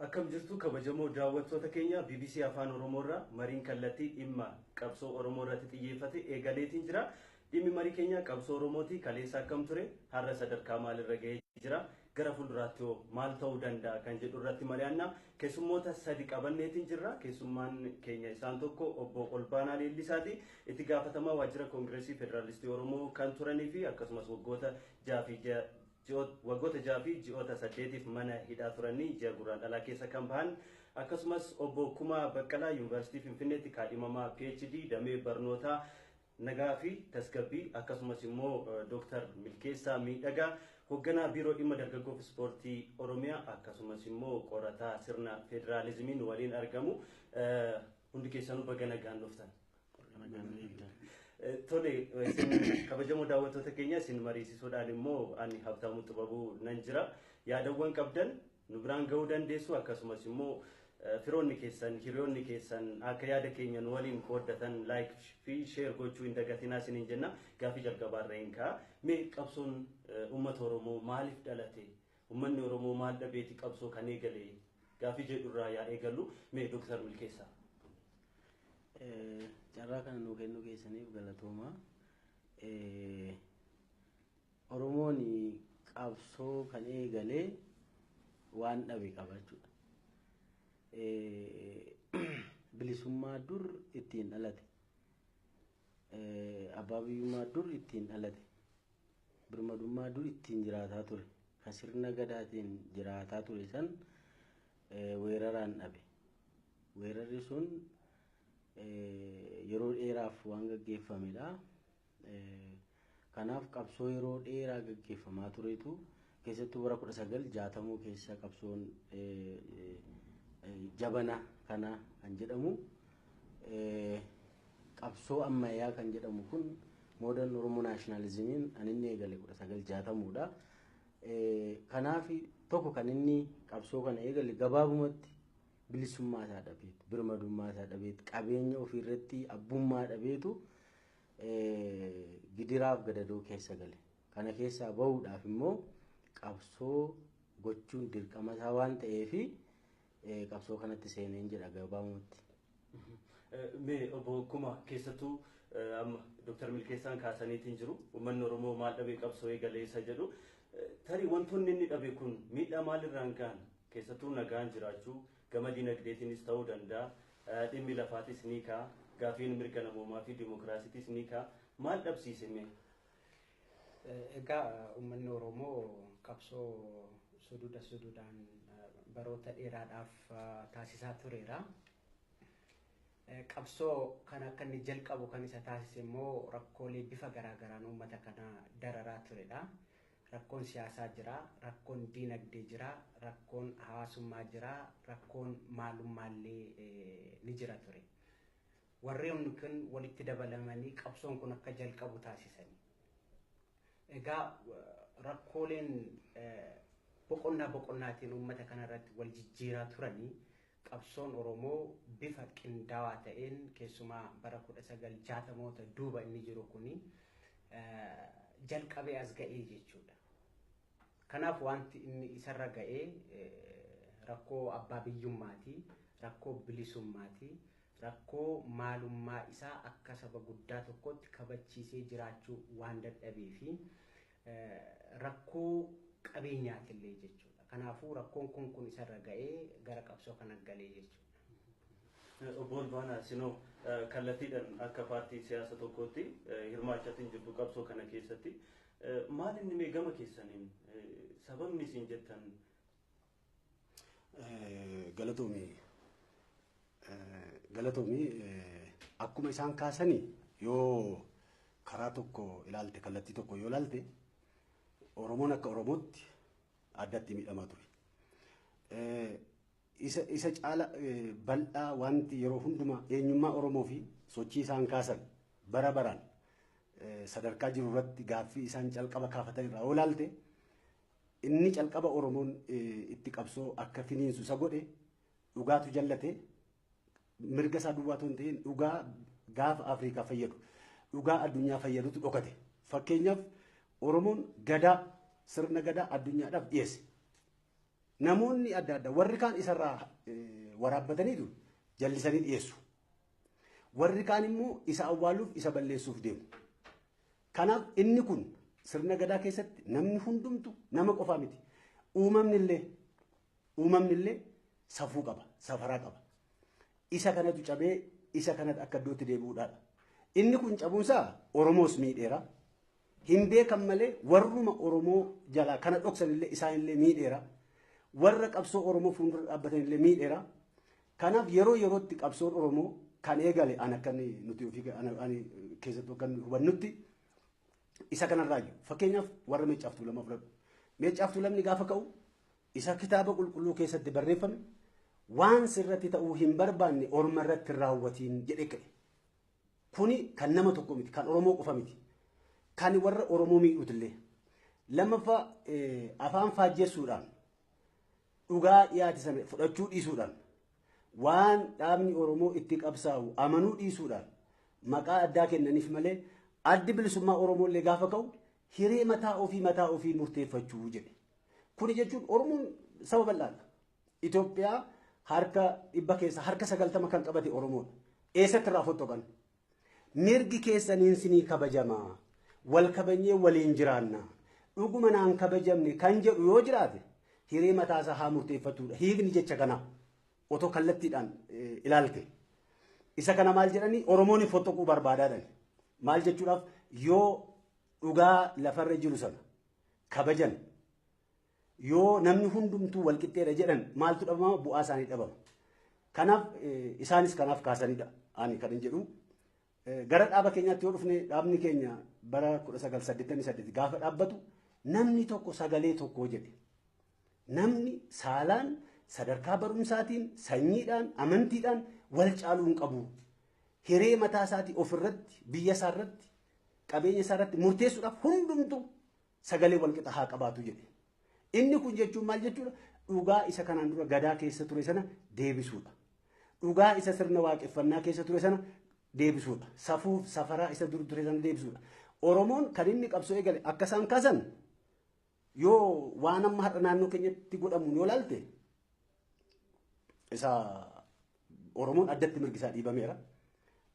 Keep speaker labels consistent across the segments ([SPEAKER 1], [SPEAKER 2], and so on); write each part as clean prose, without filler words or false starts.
[SPEAKER 1] Akkam jirtu kabajamoo daawwattoota keenya BBC Afaan Oromoorraa mariin kallattii dhimma qabsoo Oromoo irratti xiyyeeffate eegaleetiin jira. Dhimmi marii keenya qabsoo Oromooti. Kaleessa akkam ture? Har'a sadarkaa maalirra gahee jira? Gara fuulduraatti hoo maal ta'uu danda'a kan jedhu irratti mari'anna. Keessummoota sadi qabanneetiin jirra. Keessummaan keenya isaan tokko obbo Olbaanaa Leellisaati. Itti gaafatamaa waajjira Koongireesii Federaalistii Oromoo kan turanii fi akkasumas waggoota 6 fi ji'oota 8f mana hidhaa turanii ji'a Guraandhalaa keessa kan bahan, akkasumas obbo Kumaa Baqqalaa, Yuunivarsiitii Finfinneetti kaadhimamaa PhD damee barnootaa nagaa fi tasgabbii, akkasumas immoo Dooktar Milkeessaa Miidhagaa, hoogganaa biiroo dhimma dargaggoof ispoortii Oromiyaa, akkasumas immoo qorataa sirna federaalizimiin waliin argamu. Hundi keessanuu baga nagaan dhuftan. Tole, isin kabajamoo daawwattoota keenya, isin mariisisuudhaan immoo ani Habtaamuu Xibabuu nan jira. Yaadawwan qabdan nu biraan gahuu dandeessu, akkasumas immoo firoonni keessan, hiriyoonni keessan akka yaada keenya nu waliin qooddatan like fi share gochuu hin dagatinaa isiniin jenna. Gaafii jalqabaarra hin ka'a. Mee qabsoon uummata Oromoo maaliif dhalate? Uummanni Oromoo maal dhabeeti qabsoo kan eegale? Gaafii jedhurraa yaa eegallu. Mee Dooktar Milkeessaa.
[SPEAKER 2] Carraa kana nuu kennuu keessaniif galatooma. Oromoon qabsoo kan eegalee waan dhabe qaba jechuudha. Bilisummaa dur ittiin dhalate. Abbaa biyyummaa dur ittiin dhalate. Birmadummaa dur ittiin jiraataa ture. Kan sirna gadaatiin jiraataa ture san weeraraan dhabe. Weerarri sun yeroo dheeraaf waan gaggeeffamedha. Kanaaf qabsoo yeroo dheeraa gaggeeffamaa turetu, keessattuu bara 1960 keessa qabsoon jabana kana kan jedhamu, qabsoo ammayyaa kan jedhamu kun, modern Oromoo nationalismiin kan inni eegale 1960dha. Kanaaf tokko kan inni qabsoo kana eegale gabaabumatti bilisummaa isaa dhabeetu, birmadummaa isaa dhabeetu, qabeenya ofiirratti abbummaa dhabeetu gidiraaf gadadoo keessa gale. Kana keessaa bahuudhaaf immoo qabsoo gochuun dirqama isaa waan ta'eef qabsoo kanatti seeneen jedha gabaabumatti.
[SPEAKER 1] Mee obbo Kuma, keessattuu amma Dooktar Milkeessaan kaasaniitiin jiru, uummanni Oromoo maal dhabee qabsoo eegalee isa jedhu, tarii wantoonni inni dhabe kun miidhaa maalirraan gahan? Keessattuu nagaan jiraachuu, gama dinagdeetiinis ta'uu danda'a, dhimmi lafaatis ni ka'a, gaafiin mirga namoomaa fi dimokiraasiitis ni ka'a, maal dhabsiise mee?
[SPEAKER 3] Egaa uummanni Oromoo qabsoo suduuda suduudaan baroota dheeraadhaaf taasisaa tureera. Qabsoo kana akka inni jalqabu kan isa taasise immoo rakkoolee bifa garaagaraan uummata kana dararaa turedha. Rakkoon siyaasaa jira, rakkoon diinagdee jira, rakkoon hawaasummaa jira, rakkoon maalummaallee ni jira ture. Warreen kun walitti dabalamanii qabsoon kun akka jalqabu taasisani. Egaa rakkooleen boqonnaa boqonnaatiin uummata kanarratti wal jijjiiraa turanii qabsoon Oromoo bifa qindaawaa ta'een keessumaa bara 1960moota duuba inni jiru kuni jalqabee as ga'ee jechuudha. Kanaaf wanti inni isarra ga'ee rakkoo abbaa biyyummaati, rakkoo bilisummaati, rakkoo maalummaa isaa akka saba guddaa tokkotti kabachiisee jiraachuu waan dadhabee fi rakkoo qabeenyaatillee jechuudha. Kanaafuu rakkoon kun isarra ga'ee gara qabsoo kana galee jechuudha.
[SPEAKER 1] Obbo Olbaanaa, isinoo kallattiidhaan akka paartii siyaasa tokkootti hirmaachaatiin jirtu qabsoo kana keessatti. Maal inni mee gama keessaniin sababni isin jettan?
[SPEAKER 4] Galatoomii. Galatoomii, akkuma isaan kaasanii yoo karaa tokko ilaalte, kallattii tokko yoo ilaalte, Oromoon akka Oromootti addatti miidhamaa ture. Isa caala bal'aa wanti yeroo hundumaa eenyummaa Oromoo fi sochii isaan kaasan bara baraan sadarkaa jiru irratti gaaffii isaan calqaba kaafatan irraa yoo ilaalte, inni calqaba Oromoon itti qabsoo akka finiinsu isa godhe dhugaatu jallate. Mirga isaa duwwaa otoo hin ta'in dhugaa gaafa Afrikaa fayyadu, dhugaa addunyaa fayyadutu dhokate. Fakkeenyaaf, Oromoon gadaa, sirna gadaa addunyaadhaaf dhiyeesse. Namoonni adda addaa warri kaan isarraa waraabbataniitu jallisanii dhiyeessu. Warri kaan immoo isa awwaaluuf isa balleessuuf deemu. Kanaaf inni kun sirna gadaa keessatti namni hundumtu nama qofaa miti. Uumamni illee safuu qaba, safaraa qaba. Isa kanatu cabee isa kanatu akka iddootti deebi'uudhaadha. Inni kun cabuunsaa Oromoos miidheera. Hin beekan malee warruma Oromoo jalaa kana dhoksanillee isaanillee miidheera. Warra qabsoo Oromoo fuuldura dhaabbatanillee miidheera. Kanaaf yeroo yerootti qabsoon Oromoo kan eegale an akka nuti ofii ani keessattuu akka hubannutti isa kanarraa jiru. Fakkeenyaaf warra Meeccaaf Tuulamaa fudhadhu. Meeccaaf Tuulamni gaafa ka'u isa kitaaba qulqulluu keessatti barreeffame waan sirratti ta'uu hin barbaanne orma irratti raawwatiin jedhee ka'e. Kuni kan nama tokko miti, kan Oromoo qofa miti. Kan warra Oromoo miidhuutillee. Lammaffaa, afaan faajjessuudhaan dhugaa dhiyaate sana fudhachuu dhiisuudhaan, waan dhaabni Oromoo itti qabsaa'u amanuu dhiisuudhaan maqaa addaa kennaniif malee, addi bilisummaa Oromoo illee gaafa ka'u hiree mataa ofii murteeffachuu jedhe. Kuni jechuun Oromoon saba bal'aadha. Itoophiyaa harka 100 keessa harka 90 kan qabate Oromoodha. Eessatti irraa fottoqan? Mirgi keessaniin sinii kabajamaa. Wal kabajnee waliin jiraanna. Dhuguma naan kabajamne kan jedhu yoo jiraate hiree mataasaa haa murteeffatudha. Hiikni jecha kanaa otoo kallattiidhaan ilaalte. Isa kana maal jedhanii? Oromoon fottoquu barbaadaadhaan. Maal jechuudhaaf, yoo dhugaa lafarra jiru sana kabajan, yoo namni hundumtuu walqixxeedha jedhan, maaltu dhabama? Bu'aa isaanii dhabama. Kanaaf isaanis kanaaf kaasanidha. Ani kan hin jedhu. Gara dhaaba keenyaatti yoo dhufne, dhaabni keenya bara 1988 gaafa dhaabbatu namni tokko sagalee tokko jedhe. Namni saalaan, sadarkaa barumsaatiin, sanyiidhaan, amantiidhaan wal caaluu hin qabu. Hiree mataa isaatii ofirratti, biyya isaa irratti, qabeenya isaa irratti murteessuudhaaf hundumtuu sagalee walqixa haa qabaatu jedhe. Inni kun jechuun maal jechuudha? Dhugaa isa kanaan dura gadaa keessa ture sana deebisuudha. Dhugaa isa sirna waaqeffannaa keessa ture sana deebisuudha. Safuuf safaraa isa dur ture sana deebisuudha. Oromoon kan inni qabsoo eegale akka isaan kaasan, yoo waan amma har'a naannoo keenyatti godhamu yoo ilaalte, isa Oromoon addatti mirgi isaa dhiibameera.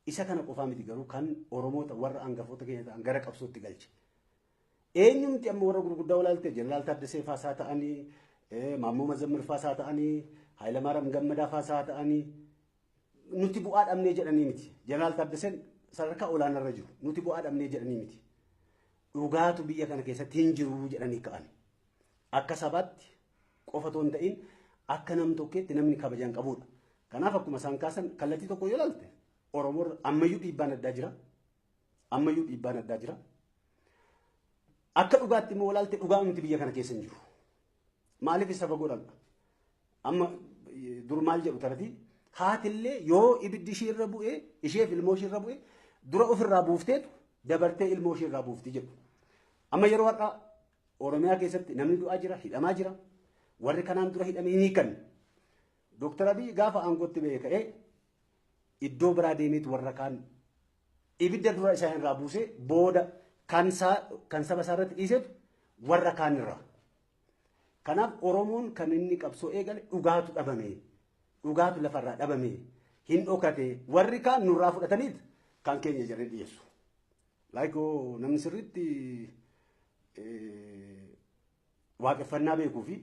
[SPEAKER 4] Isa kana qofaa miti garuu kan Oromoota warra hangafoota keenya ta'an gara qabsootti galche. Eenyumti amma warra gurguddaa olaalte, Jeneraal Taaddasee faasaa ta'anii, Maammoo Mazammir faasaa ta'anii, Hayilamaariyaam Gammadaa faasaa ta'anii, nuti bu'aa dhabnee jedhanii miti. Jeneraal Taaddaseen sadarkaa olaanaarra jiru. Nuti bu'aa dhabnee jedhanii miti. Dhugaatu biyya kana keessatti hin jiru jedhanii ka'an. Akka sabaatti qofa otoo hin ta'in akka nam tokkeetti namni kabajaan qabudha. Kanaaf akkuma isaan kaasan kallattii tokko yoo ilaalte, Oromoo ammayyuu dhiibbaan addaa jira. Ammayyuu dhiibbaan addaa jira. Akka dhugaatti immoo ilaalte, dhugaa nuti biyya kana keessa hin jiru. Maaliif isa fagoo dhaqna? Amma dur maal jedhu tarati, haatillee yoo ibiddi ishee irra bu'ee, isheef ilmoo ishee irra bu'ee, dura ofirraa buufteetu dabartee ilmoo ishee irraa buufti jedhu. Amma yeroo har'aa Oromiyaa keessatti namni du'aa jira, hidhamaa jira. Warri kanaan dura hidhame hin hiikan. Dooktar Abiy gaafa aangootti ba'ee ka'ee iddoo biraa deemeetu warra kaan ibidda dura isaan irraa buusee, booda kan saba isaa irratti dhiisetu warra kaan irraa. Kanaaf Oromoon kan inni qabsoo eegale dhugaatu dhabame. Dhugaatu lafarraa dhabame. Hin dhokate. Warri kaan nurraa fudhataniit kan keenya jedhanii dhiyeessu. Laayikoo namni sirriitti waaqeffannaa beekuu fi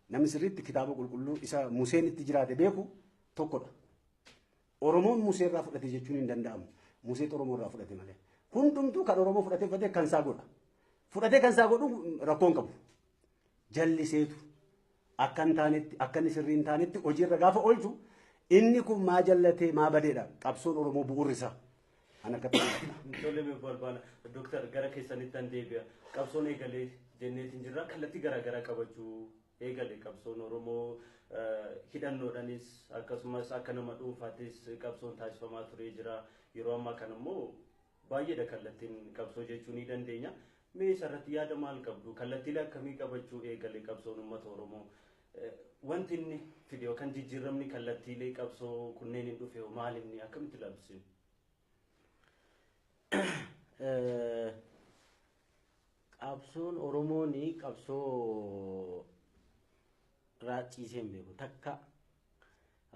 [SPEAKER 4] namni sirriitti kitaaba qulqulluu isa Museen itti jiraate beeku tokkodha. Oromoon Musee irraa fudhate jechuun hin danda'amu. Museet Oromoo irraa fudhate malee. Hundumtuu kan Oromoo fudhatee fudhatee kan isaa godha. Fudhatee kan isaa godhu rakkoo hin qabu. Jalliseetu akka hin taanetti, akka inni sirrii hin taanetti hojiirra gaafa oolchu, inni kun maa jallatee maa badeedha qabsoon Oromoo bu'uurri isaa. An akka ta'udha.
[SPEAKER 1] Tole, barbaada. Dooktar, gara keessanitti an deebi'a. Qabsoon eegalee jenneetiin jirra. Kallattii garaagaraa qabachuu eegale qabsoon Oromoo, hidhannoodhaanis akkasumas akka nama dhuunfaattis qabsoon taasifamaa turee jira. Yeroo ammaa kana immoo baay'eedha kallattiin qabsoo jechuu ni dandeenya. Mee isarratti yaada maal qabdu? Kallattiilee akkamii qabachuu eegale qabsoon uummata Oromoo? Wanti inni fide yookaan jijjiiramni kallattiilee qabsoo kunneen hin dhufe maal inni, akkamitti ilaaltu?
[SPEAKER 2] Qabsoon Oromoon qabsoo irraa ciisee hin beeku takka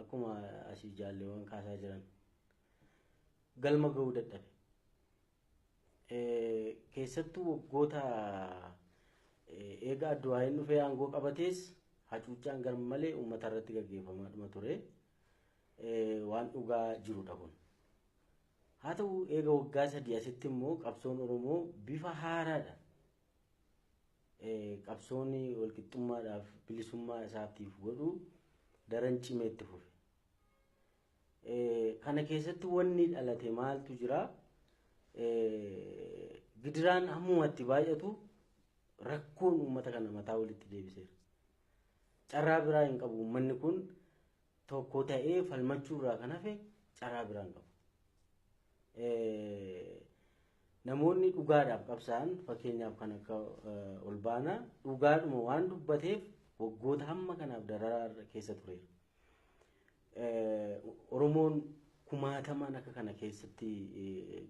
[SPEAKER 2] akkuma asii jaalleewwan kaasaa jiran galma ga'uu dadhabe. Keessattuu waggoota eega Adduwaayin dhufee aangoo qabatees hacuuccaan garmalee uummata irratti gaggeeffamaa dhuma ture. Waan dhugaa jirudha kun. Haa ta'u eega waggaa 3 asitti immoo qabsoon Oromoo bifa haaraadhaan qabsoon walqixxummaadhaaf bilisummaa isaatiif godhu daran cimee itti fufe. Kana keessatti wanni dhalate maaltu jira? Gidiraan hammumatti baay'atu rakkoon uummata kana mataa walitti deebiseera. Carraa biraa hin qabu uummanni kun tokko ta'ee falmachuu irraa kan hafe carraa biraa hin qabu. Namoonni dhugaadhaaf qabsaa'an fakkeenyaaf kan akka Olbaanaa dhugaadhuma waan dubbateef waggoota hamma kanaaf dararaa keessa tureera. Oromoon kumaatamaan akka kana keessatti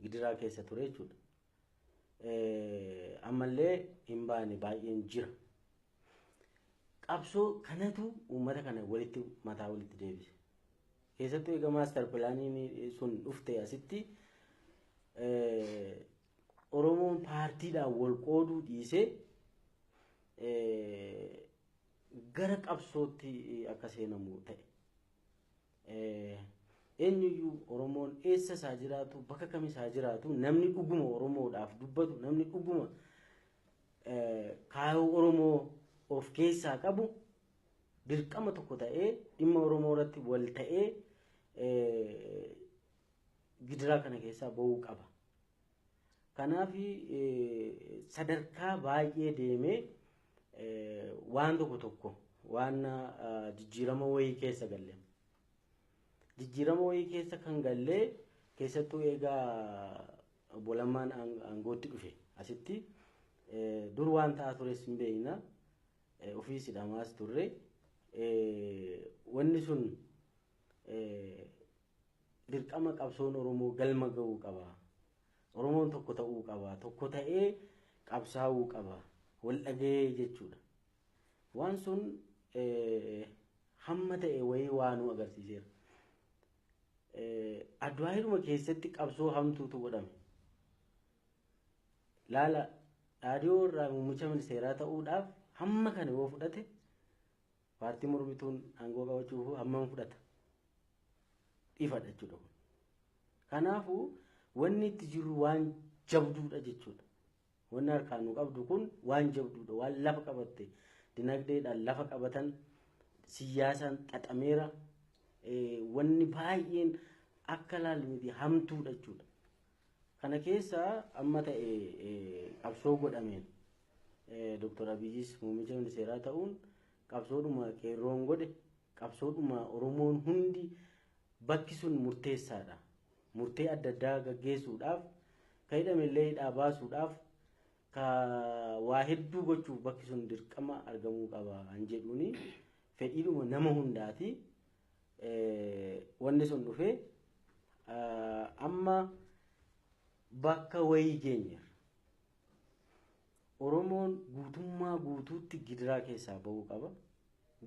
[SPEAKER 2] gidiraa keessa ture jechuudha. Ammallee hin baane baay'een jira. Qabsoo kanatu uummata kana walitti mataa walitti deebise. Keessattuu egaa maastar pilaaniin sun dhufte asitti Oromoon paartiidhaan wal qooduu dhiisee gara qabsootti akka seenamu ta'e. Eenyuyyuu Oromoon eessa isaa jiraatu bakka kam isaa jiraatu namni dhuguma Oromoodhaaf dubbatu namni dhuguma kaayyoo Oromoo of keessaa qabu dirqama tokko ta'ee dhimma Oromoo irratti wal ta'ee gidiraa kana keessaa ba'uu qaba. Kanaaf sadarkaa baay'ee deemee waan tokko tokko waan jijjiirama wayii keessa galle. Jijjiirama wayii keessa kan gallee keessattuu egaa obbo Lammaan aangootti dhufe asitti dur waan ta'aa tures hin beekna ofiis hidhamaas turre wanni sun dirqama qabsoon Oromoo galma ga'uu qaba. Oromoon tokko ta'uu qaba. Tokko ta'ee qabsaa'uu qaba. Wal dhaga'ee jechuudha. Waan sun hamma ta'e wayii waa nu agarsiiseera. Adduwaayidhuma keessatti qabsoo hamtuutu godhame. Laala dhaadhiyoo irraa muummicha ministeeraa ta'uudhaaf hamma kana yoo fudhate paartii mormituun aangoo qabachuuf hammam fudhata? Ifadha jechuudha kun. Kanaafuu wanni itti jiru waan jabduudha jechuudha. Wanni harkaan nu qabdu kun waan jabduudha, waan lafa qabatte dinagdeedhaan lafa qabatan siyaasaan xaxameera wanni baay'een akka laallu miti hamtuudha jechuudha. Kana keessa amma ta'e qabsoo godhameen Dr. Abiyyis muummicha ministeeraa ta'uun qabsoodhuma qeerroon godhe qabsoodhuma Oromoon hundi bakki sun murteessaadha. Murtee adda addaa gaggeessuudhaaf ka hidhamellee hidhaa baasuudhaaf ka waa hedduu gochuuf bakki sun dirqama argamuu qaba kan jedhuuni fedhiidhuma nama hundaati. Wanni sun dhufee amma bakka wayii geenyeerra. Oromoon guutummaa guutuutti gidiraa keessaa ba'uu qaba.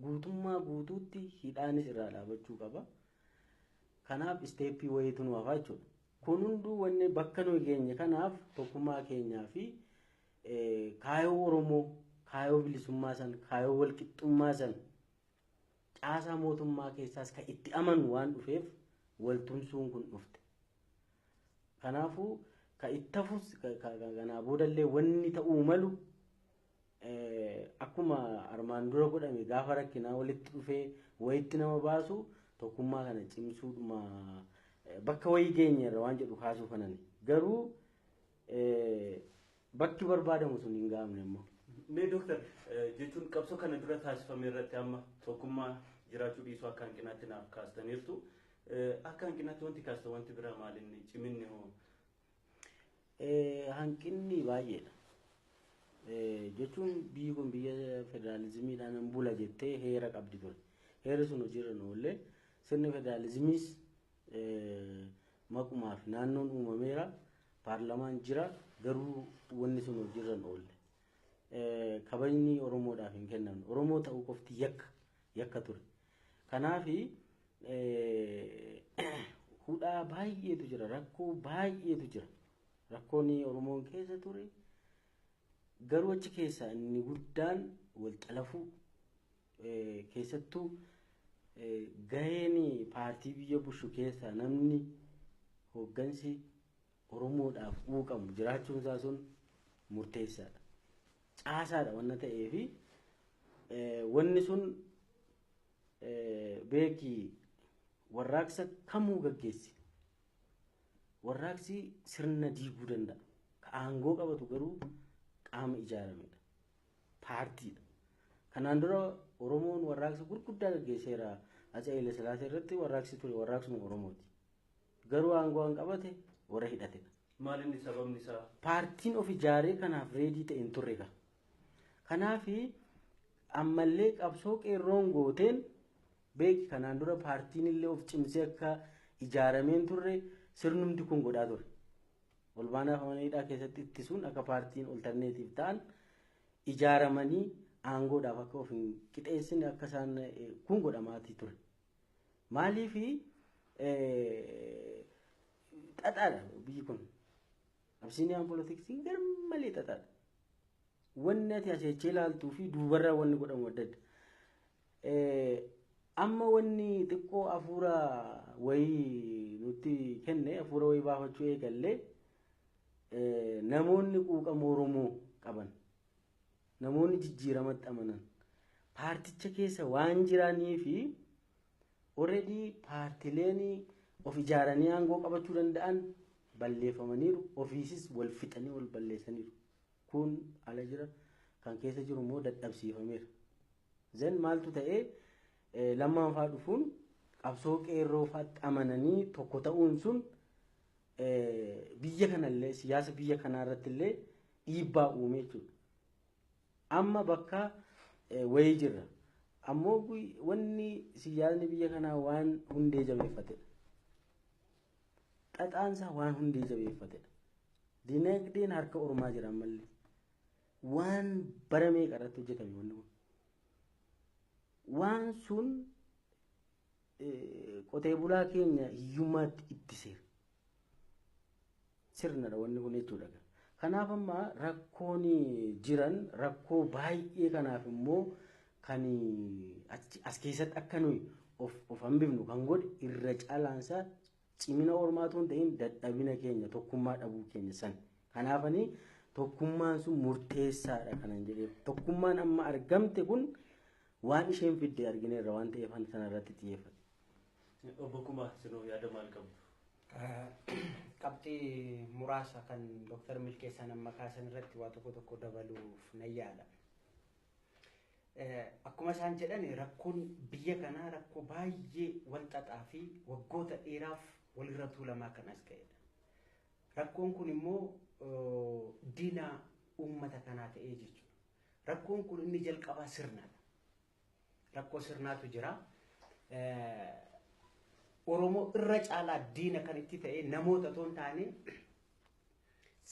[SPEAKER 2] Guutummaa guutuutti hidhaanis irraa dhaabachuu qaba. Kanaaf isteeppii wayiitu nu hafaa jechuudha. Kun hunduu wanni bakka nuyi geenye kanaaf tokkummaa keenyaa fi kaayyoo Oromoo, kaayyoo bilisummaa san, kaayyoo walqixxummaa san caasaa mootummaa keessaas kan itti amanu waan dhufeef waltumsuun kun dhufte. Kanaafuu kan itti hafus kanaa boodallee wanni ta'uu malu akkuma armaan dura godhame gaafa rakkinaa walitti dhufee wayitti nama baasu tokkummaa kana cimsuudhuma bakka wayii geenyeerra waan jedhu kaasuu kanani. Garuu bakki barbaadamu sun hin gahamne immoo.
[SPEAKER 1] Mee dooktar jechuun qabsoo kana dura taasifame irratti amma tokkummaa jiraachuu dhiisuu akka hanqinaatti naaf kaastaniirtu. Akka hanqinaatti wanti kaastan wanti biraa maalinni ciminni hoo?
[SPEAKER 2] Hanqinni baay'eedha. Jechuun biyyi kun biyya federaalizimiidhaan bula jettee heera qabdi ture. Heerri sun hojiirra hin oolle sirni federaalizimiis maqumaaf naannoon uumameera paarlamaan jira garuu wanni sun hojiirra hin oolle. Kabajni Oromoodhaaf hin kennamne. Oromoo ta'uu qofti yakka Yakka ture. Kanaafi hudhaa baay'eetu jira, rakkoo baay'eetu jira. Rakkoon Oromoon keessa ture garuu achi keessaa inni guddaan wal xalafuu, keessattuu gaheen paartii biyya bushu keessaa namni hooggansi Oromoodhaaf quuqamu jiraachuun isaa sun murteessaadha. Caasaadha wanna ta'eefi wanni sun beekii warraaqsa kamuu gaggeessi. Warraaqsi sirna diiguu danda'a. Ka aangoo qabatu garuu qaama ijaaramedha. Paartiidha. Kanaan dura Oromoon warraaqsa gurguddaa gaggeesseera. Atsee Haile Sillaasee irratti warraaqsi ture warraaqsuma Oromooti. Garuu aangoo kan qabate warra hidhatedha.
[SPEAKER 1] Maal inni sababni isaa?
[SPEAKER 2] Paartiin of ijaaree kanaaf ready ta'e hin turre. Kanaafi ammallee qabsoo qeerroon gooteen beeki kanaan dura paartiin illee of cimsee akka ijaarameen turre sirnumti kun godhaa ture. Olbaanaa fi mana hidhaa keessatti ittisuun akka paartiin alternative ta'an ijaaramanii aangoodhaaf akka of hin qixeessine akka isaan kun godhamaatii ture. Maaliifi xaxaadha biyyi kun. Absiiniyaan poolitiksiin garmalee xaxaadha. Wanni ati asii ilaaltuu fi duubarraa wanni godhamu adda adda. Amma wanni xiqqoo hafuura wayii nutti kenne, hafuura wayii baafachuu eegallee, namoonni quuqama Oromoo qaban, namoonni jijjiiramatti amanan paarticha keessa waan jiranii fi already paartileen of ijaaranii aangoo qabachuu danda'an balleeffamaniiru, ofiisis wal fixanii wal balleessaniiru. Kun ala jira, kan keessa jiru immoo dadhabsiifameera. Then maaltu ta'ee, lammaan faa dhufuun qabsoo qeerroo faatti amananii tokko ta'uun sun biyya kanallee, siyaasa biyya kanaa irratti illee dhiibbaa uume jechuudha. Amma bakka wayii jirra. Ammoo wanni siyaasni biyya kanaa waan hundee jabeeffatedha. Xaxaansaa waan hundee jabeeffatedha. Dinagdeen harka ormaa jira ammallee. Waan bara meeqa irratti hojjetame wanni kun. Waan sun qotee bulaa keenya hiyyummaatti ittiseera. Sirnadha wanni kun jechuudha. Kanaaf amma rakkoon jiran rakkoo baay'ee, kanaaf immoo kan as keessatti akka nuyi of hambifnu kan godhe irra caalaansaa cimina ormaatu hin ta'in, dadhabina keenya, tokkummaa dhabuu keenya san. Kanaafanii tokkummaan sun murteessaadha kanan jedhee, tokkummaan amma argamte kun waan isheen fidde argineerra waan ta'eef sana irratti xiyyeeffate.
[SPEAKER 1] Obbo Kumaa, isinoo yaada maal qabdu?
[SPEAKER 3] Qabxii muraasa kan Dooktar Milkeessaan amma kaasan irratti waa tokko tokko dabaluuf nan yaala. Akkuma isaan jedhan, rakkoon biyya kanaa rakkoo baay'ee wal xaxaa fi waggoota dheeraaf walirra tuulamaa kan as ga'edha. Rakkoon kun immoo diina uummata kanaa ta'ee jechuudha. Rakkoon kun inni jalqabaa sirnadha. Rakkoo sirnaatu jira. Oromoo irra caalaa diina kan itti ta'e namoota otoo hin taane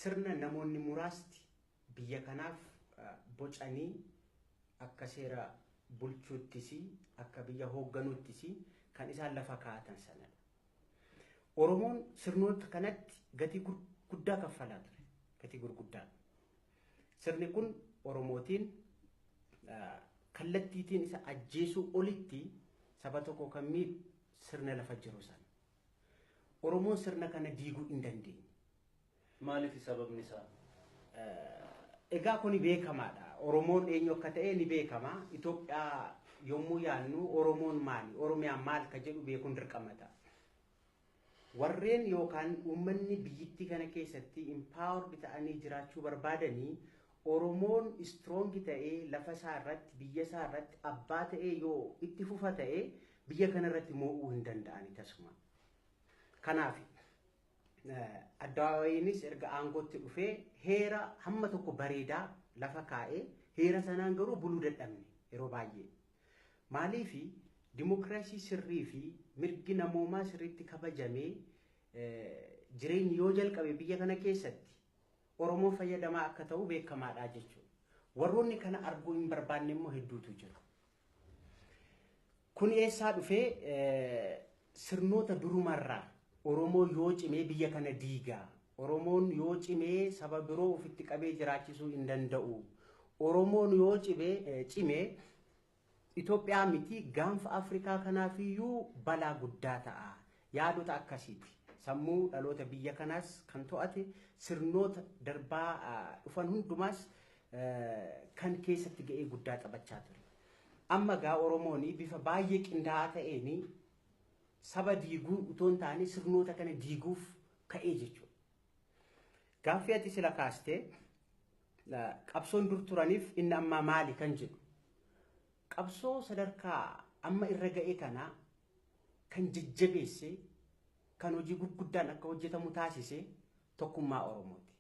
[SPEAKER 3] sirna namoonni muraasti biyya kanaaf bocanii akka seera bulchuuttis akka biyya hoogganuuttis kan isaan lafa kaa'atan sanadha. Oromoon sirnoota kanatti gatii guddaa kaffalaa ture. Gatii gurguddaa. Sirni kun Oromootiin kallattiitiin isa ajjeesuu olitti saba tokko kan miidhu sirna lafa jiru sana. Oromoon sirna kana diiguu hin dandeenye.
[SPEAKER 1] Maaliif, sababni isaa?
[SPEAKER 3] Egaa kuni beekamaadha. Oromoon eenyu akka ta'e ni beekama. Itoophiyaa yommuu yaadnu Oromoon maali? Oromiyaan maal ka jedhu beekuun dirqama ta'a. Warreen yookaan uummanni biyyittii kana keessatti empowered ta'anii jiraachuu barbaadanii Oromoon strong ta'ee lafa isaa irratti, biyya isaa irratti abbaa ta'ee yoo itti fufa ta'ee biyya kana irratti moo'uu hin danda'ani tasuma. Kanaaf Addawaayiinis erga aangootti dhufee heera hamma tokko bareedaa lafa kaa'ee heera sanaan garuu buluu dadhabne yeroo baay'ee. Maaliifi, dimokiraasii sirrii fi mirgi namoomaa sirriitti kabajamee jireenyi yoo jalqabe biyya kana keessatti Oromoon fayyadamaa akka ta'u beekamaadha jechuudha. Warroonni kana arguu hin barbaanne immoo hedduutu jiru. Kun eessaa dhufee sirnoota durumarraa Oromoo yoo cimee biyya kana diigaa, Oromoon yoo cimee saba biroo ofitti qabee jiraachisuu hin danda'u. Oromoon yoo cimee Itoophiyaa miti gaanfa Afrikaa kanaafiyyuu balaa guddaa ta'a. Yaadota akkasiiti. Sammuu dhaloota biyya kanaas kan to'ate sirnoota darbaa dhufan hundumaas kan keessatti ga'ee guddaa taphachaa ture. Amma gaa Oromoon bifa baay'ee qindaa'aa ta'een saba diiguu utoo hin taane sirnoota kana diiguuf ka'ee jechuudha. Gaaffii ati sila kaastee qabsoon dur turaniif inni ammaa maali kan jedhu. Qabsoo sadarkaa amma irra ga'e kana kan jajjabeesse kan hojii gurguddaan akka hojjetamu taasise tokkummaa Oromooti.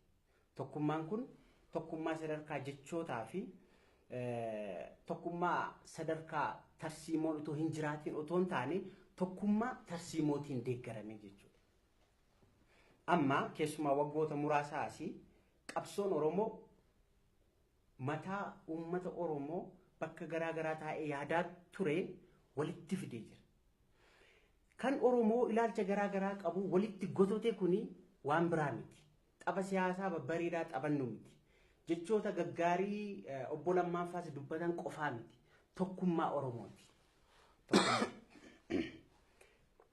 [SPEAKER 3] Tokkummaan kun tokkummaa sadarkaa jechootaa fi tokkummaa sadarkaa tarsiimoon otoo hin jiraatiin otoo hin taane tokkummaa tarsiimootiin deeggarame jechuudha. Amma keessumaa waggoota muraasaa asii qabsoon Oromoo mataa uummata Oromoo bakka garaa garaa taa'ee yaadaa ture walitti fidee jira. Kan Oromoo ilaalcha garaa garaa qabu walitti gotote kuni waan biraa miti. Tapha siyaasaa babbareedaa taphannu miti. Jechoota gaggaarii obbo Lammaan faas dubbatan qofaa miti. Tokkummaa Oromooti.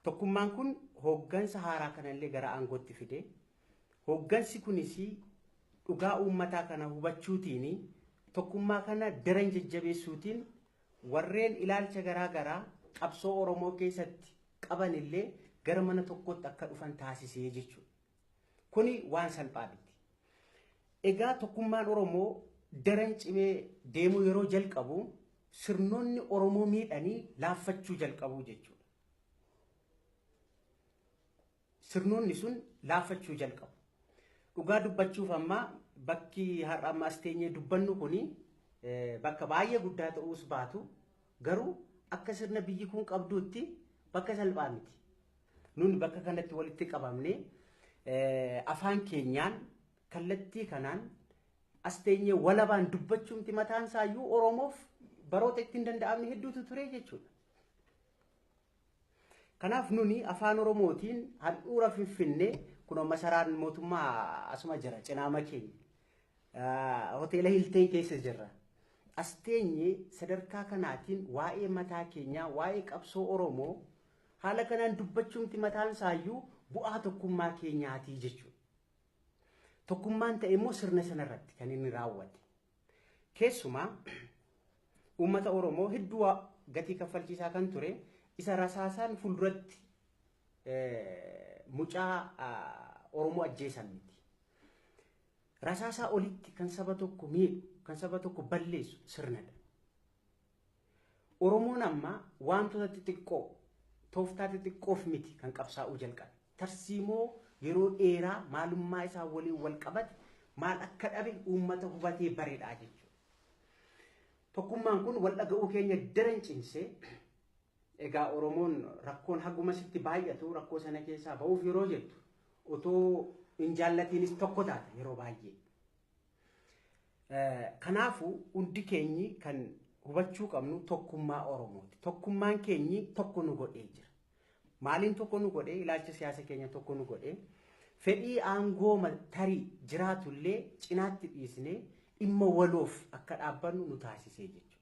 [SPEAKER 3] Tokkummaan kun hooggansa haaraa kanallee gara aangootti fide. Hooggansi kunis dhugaa uummataa kana hubachuutiin tokkummaa kana daran jajjabeessuutiin warreen ilaalcha garaa garaa qabsoo Oromoo keessatti qaban illee gara mana tokkotti akka dhufan taasisee jechuudha. Kuni waan salphaa miti. Egaa tokkummaan Oromoo daran cimee deemuu yeroo jalqabu sirnoonni Oromoo miidhanii laaffachuu jalqabu jechuudha. Sirnoonni sun laaffachuu jalqabu. Dhugaa dubbachuuf amma bakki har'a amma as teenyee dubbannu kuni bakka baay'ee guddaa ta'uus baatu garuu akka sirna biyyi kun qabduutti bakka salphaa miti. Nuni bakka kanatti walitti qabamnee afaan keenyaan kallattii kanaan as teenyee walabaan dubbachuumti mataan isaayyuu Oromoof baroota ittiin danda'amne hedduutu ture jechuudha. Kanaaf nuni afaan Oromootiin handhuura Finfinnee kunoo masaraan mootummaa asuma jira cinaama keenya. Hoteela Hilteen keessa jirra. As teenyee sadarkaa kanaatiin waa'ee mataa keenyaa waa'ee qabsoo Oromoo haala kanaan dubbachuumti mataan isaayyuu bu'aa tokkummaa keenyaatii jechuudha. Tokkummaan ta'e immoo sirna sanarratti kan inni raawwate. Keessumaa uummata Oromoo hedduu gatii kaffalchiisaa kan ture isa rasaasaan fuulduratti mucaa Oromoo ajjeesan miti. Rasaasaa olitti kan saba tokko miidhu, kan saba tokko balleessu sirnadha. Oromoon amma wantoota xixiqqoo, tooftaa xixiqqoof miti kan qabsaa'uu jalqabe. Tarsiimoo yeroo dheeraa maalummaa isaa waliin wal qabate maal akka dhabe uummata hubatee bareedhaa jechuudha. Tokkummaan kun wal dhaga'uu keenya daran cimsee egaa Oromoon rakkoon haguma sitti baay'atu rakkoo sana keessaa ba'uuf yeroo jettu otoo hin jaallatiinis tokko taata yeroo baay'ee. Kanaafuu hundi keenyi kan hubachuu qabnu tokkummaa Oromooti. Tokkummaan keenyi tokko nu godhee jira. Maaliin tokko nu godhee? Ilaalcha siyaasa keenya tokko nu godhee fedhii aangoo tarii jiraatullee cinaatti dhiisnee dhimma waloof akka dhaabbannu nu taasisee jechuudha.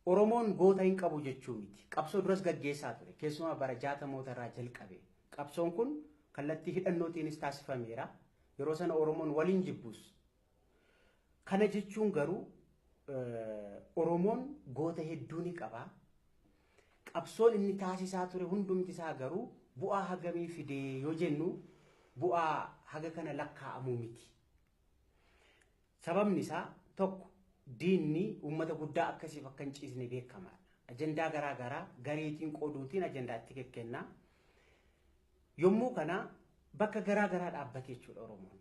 [SPEAKER 3] Oromoon goota hin qabu jechuu miti. Qabsoo duras gaggeessaa ture. Keessumaa bara 60moota irraa jalqabe. Qabsoon kun kallattii hidhannootiinis taasifameera. Yeroo sana Oromoon waliin jibbus. Kana jechuun garuu Oromoon goota hedduu ni qaba. Qabsoon inni taasisaa ture hundumti isaa garuu bu'aa hagamii fidee yoo jennu bu'aa haga kana lakkaa'amuu miti. Sababni isaa tokko diinni uummata guddaa akkasiif akka hin ciisne beekamaadha. Ajandaa garaa garaa gareetiin qooduutiin ajandaatti kennaa. Yommuu kana bakka garaa garaa dhaabbate jechuudha Oromoon.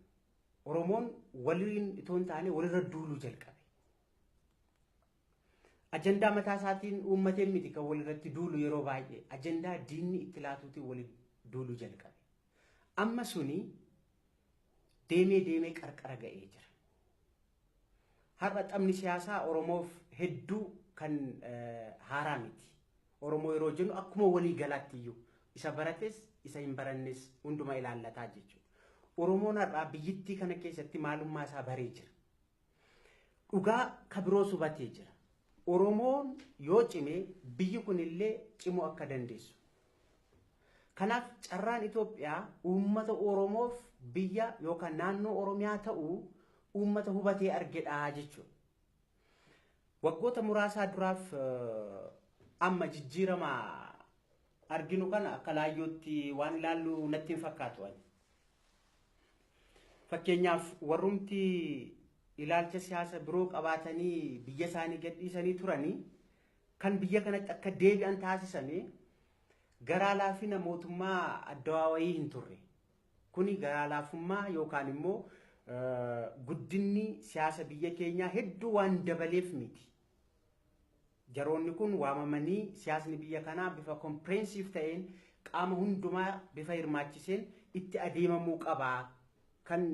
[SPEAKER 3] Oromoon waliin itoo hin taane walirra duuluu jalqabe. Ajandaa mataa isaatiin uummateen miti kan walirratti duulu yeroo baay'ee ajandaa diinni itti laatuutiin waliin duuluu jalqabe. Amma suni deemee deemee qarqara ga'ee jira. Har'a taphni siyaasaa Oromoof hedduu kan haaraa miti. Oromoo yeroo jennu akkuma walii galaatti iyyuu isa barates isa hin barannes hunduma ilaallataa jechuudha. Oromoon har'aa biyyittii kana keessatti maalummaa isaa baree jira. Dhugaa kabiroo hubatee jira. Oromoon yoo cime biyyi kunillee cimuu akka dandeessu. Kanaaf carraan Itoophiyaa uummata Oromoof biyya yookaan naannoo Oromiyaa ta'uu uummata hubatee argedha jechuudha. Waggoota muraasaa duraaf amma jijjiirama arginu kana akka laayyootti waan ilaallu natti hin fakkaatu. Fakkeenyaaf warrumti ilaalcha siyaasa biroo qabaatanii biyya isaanii gadhiisanii turanii kan biyya kanatti akka deebi'an taasisanii garaa laafina mootummaa addawaawayii hin turre. Kuni garaa laafummaa yookaan immoo guddinni siyaasa biyya keenyaa hedduu waan dabaleef miti. Jaroonni kun waamamanii siyaasni biyya kanaa bifa kompirensiif ta'een qaama hundumaa bifa hirmaachiseen itti adeemamuu qabaa kan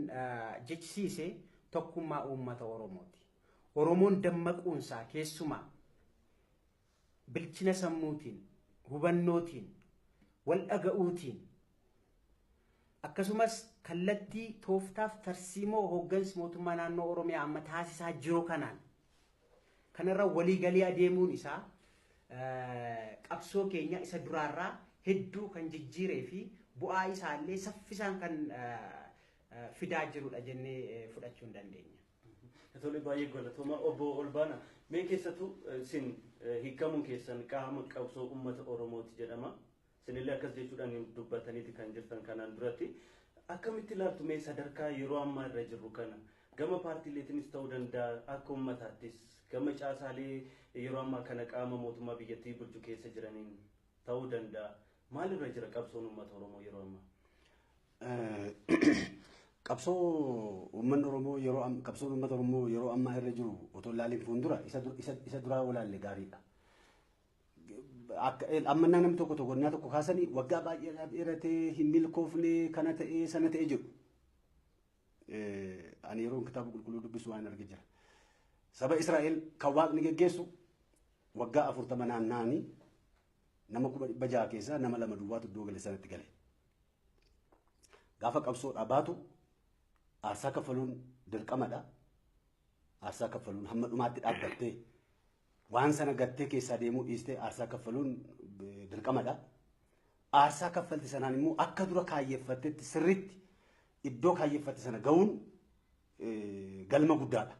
[SPEAKER 3] jechisiise tokkummaa uummata Oromooti. Oromoon dammaquunsaa keessumaa bilchina sammuutiin, hubannootiin, wal dhaga'uutiin akkasumas kallattii tooftaaf tarsiimoo hooggansi mootummaa naannoo Oromiyaa amma taasisaa jiru kanaan kanarra waliigalii adeemuun isaa qabsoo keenya isa duraarraa hedduu kan jijjiiree fi bu'aa isaallee saffisaan kan fidaa jirudha jennee fudhachuu hin dandeenya.
[SPEAKER 1] Tole, baay'ee galatooma, obbo Olbaana. Mee keessattuu isin hiikamuun keessan qaama qabsoo uummata Oromooti jedhama. Isinillee akkas jechuudhaan dubbataniiti kan jirtan kanaan duratti. Akkamitti ilaaltu mee sadarkaa yeroo ammaa irra jirru kana? Gama paartiileetiinis ta'uu danda'a, akka uummataattis gama caasaalee yeroo ammaa kana qaama mootummaa biyyattii bulchu keessa jiraniin ta'uu danda'a. Maalirra jira qabsoon uummata Oromoo yeroo ammaa?
[SPEAKER 4] Qabsoo uummanni Oromoo yeroo qabsoon uummata Oromoo yeroo ammaa irra jiru otoo ilaaliin fuuldura isa duraa olaalle gaariidha. Akka amma namni tokko tokko innaa tokko kaasanii waggaa baay'eedhaaf dheeratee hin milkoofne, kana ta'ee sana ta'ee jedhu. Ani yeroo kitaaba qulqulluu dubbisu waan arge jira. Saba Israa'el kan Waaqni geggeessu waggaa 40 naanna'anii nama 600,000 keessaa nama lama duwwaatu iddoo gale sanatti gale. Gaafa qabsoodhaa baatu aarsaa kaffaluun dirqamadha. Aarsaa kaffaluun hamma dhumaatti dhaabbattee waan sana gattee keessaa deemuu dhiistee aarsaa kaffaluun dirqamadha. Aarsaa kaffalte sanaan immoo akka dura kaayyeeffattetti sirriitti iddoo kaayyeeffatte sana ga'uun galma guddaadha.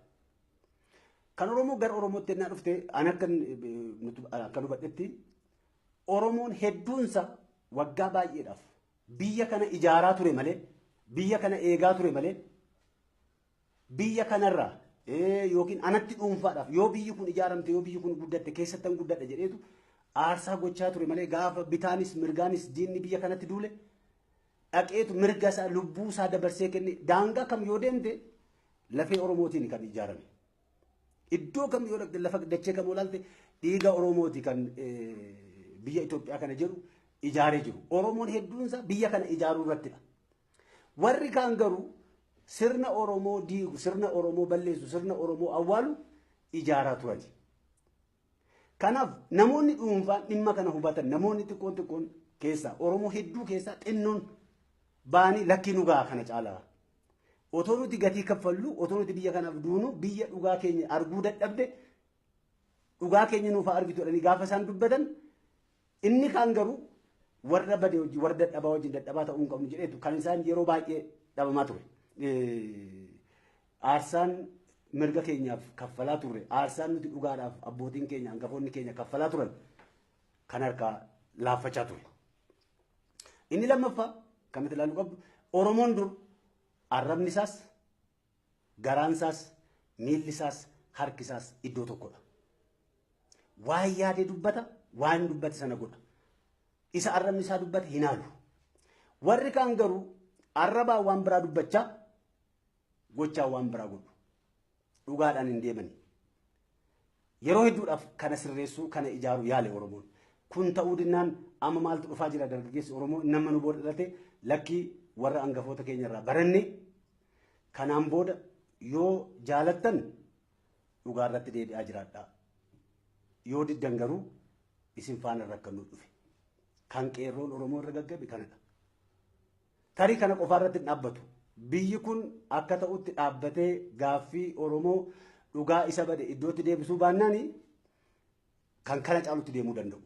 [SPEAKER 4] Kan Oromoo gara Oromootti ennaa dhufte, ani akka hubadhetti Oromoon hedduunsa waggaa baay'eedhaaf biyya kana ijaaraa ture malee, biyya kana eegaa ture malee, biyya kanarraa yookiin anatti dhuunfaadhaaf yoo biyyi kun ijaaramte, yoo biyyi kun guddatte, keessattan guddadha jedheetu aarsaa gochaa ture malee, gaafa bitaanis mirgaanis diinni biyya kanatti duule dhaqeetu mirga isaa, lubbuu isaa dabarsee kenne. Daangaa kam yoo deemte lafee Oromootiin kan ijaarame. Iddoo kam yoo dhaqxe, lafa dachee kam olaalte dhiiga Oromooti kan biyya Itoophiyaa kana jedhu ijaaree jiru. Oromoon hedduunsaa biyya kana ijaaruu irrattidha. Warri kaan garuu sirna Oromoo diigu, sirna Oromoo balleessu, sirna Oromoo awwaalu ijaaraa turani. Kanaaf namoonni dhuunfaan dhimma kana hubatan, namoonni xiqqoon xiqqoon keessaa, Oromoo hedduu keessaa xinnoon baanii, lakkii, nu ga'a kana caalaa. Otoo nuti gatii kaffallu, otoo nuti biyya kanaaf duunu, biyya dhugaa keenya arguu dadhabde, dhugaa keenya nuuf haa argitu jedhanii gaafa isaan dubbatan, inni kaan garuu warra bade wajjin, warra dadhabaa wajjin dadhabaa ta'uu hin qabnu jedheetu kan isaan yeroo baay'ee dhabamaa ture. Aarsaan mirga keenyaaf kaffalaa turre, aarsaan nuti dhugaadhaaf abbootiin keenya, hangafoonni keenya kaffalaa turan kan harkaa laaffachaa ture. Inni lammaffaa kan nuti ilaaluu qabdu, Oromoon dur arrabni isaas, garaan isaas, miilli isaas, harki isaas iddoo tokkodha. Waan yaade dubbata, waan dubbate sana godha. Isa arrabni isaa dubbate hin haalu. Warri kaan garuu arrabaa waan biraa dubbachaa gochaa waan biraa godhu. Dhugaadhaan hin deemani. Yeroo hedduudhaaf kana sirreessuu, kana ijaaru yaale Oromoon. Kun ta'uu dinnaan amma maaltu dhufaa jira? Dargaggeessi Oromoo nama nu booda dhalate lakkii, warra hangafoota keenya irraa baranne, kanaan booda yoo jaalattan dhugaa irratti deebi'aa jiraadhaa. Yoo diddan garuu isin faana rakkannu dhufe. Kan qeerroon Oromoo irra gaggabe kanadha. Tarii kana qofaa irratti hin dhaabbatu. Biyyi kun akka ta'utti dhaabbatee gaaffii Oromoo dhugaa isa bade iddootti deebisuu baannaan kan kana caalutti deemuu danda'u.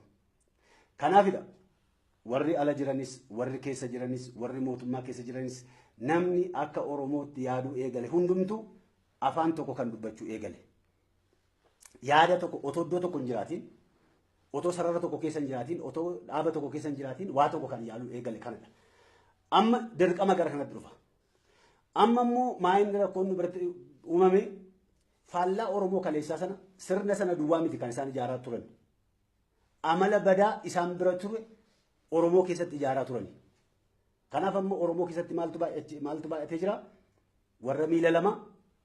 [SPEAKER 4] Kanaafidha warri ala jiranis, warri keessa jiranis, warri mootummaa keessa jiranis namni akka Oromootti yaaduu eegale hundumtu afaan tokko kan dubbachuu eegale. Yaada tokko otoo iddoo tokko hin jiraatiin, otoo sarara tokko keessa hin jiraatiin, otoo dhaaba tokko keessa hin jiraatiin waa tokko kan yaaluu eegale kanadha. Amma dirqama gara kanatti dhufa. Amma immoo maayinni rakkoon nu biratti uumame faallaa Oromoo kaleessaa sana sirna sana duwwaa miti kan isaan ijaaraa turan. Amala badaa isaan bira ture Oromoo keessatti ijaaraa turan. Kanaaf amma Oromoo keessatti maaltu baay'atee jira? Warra miila lama,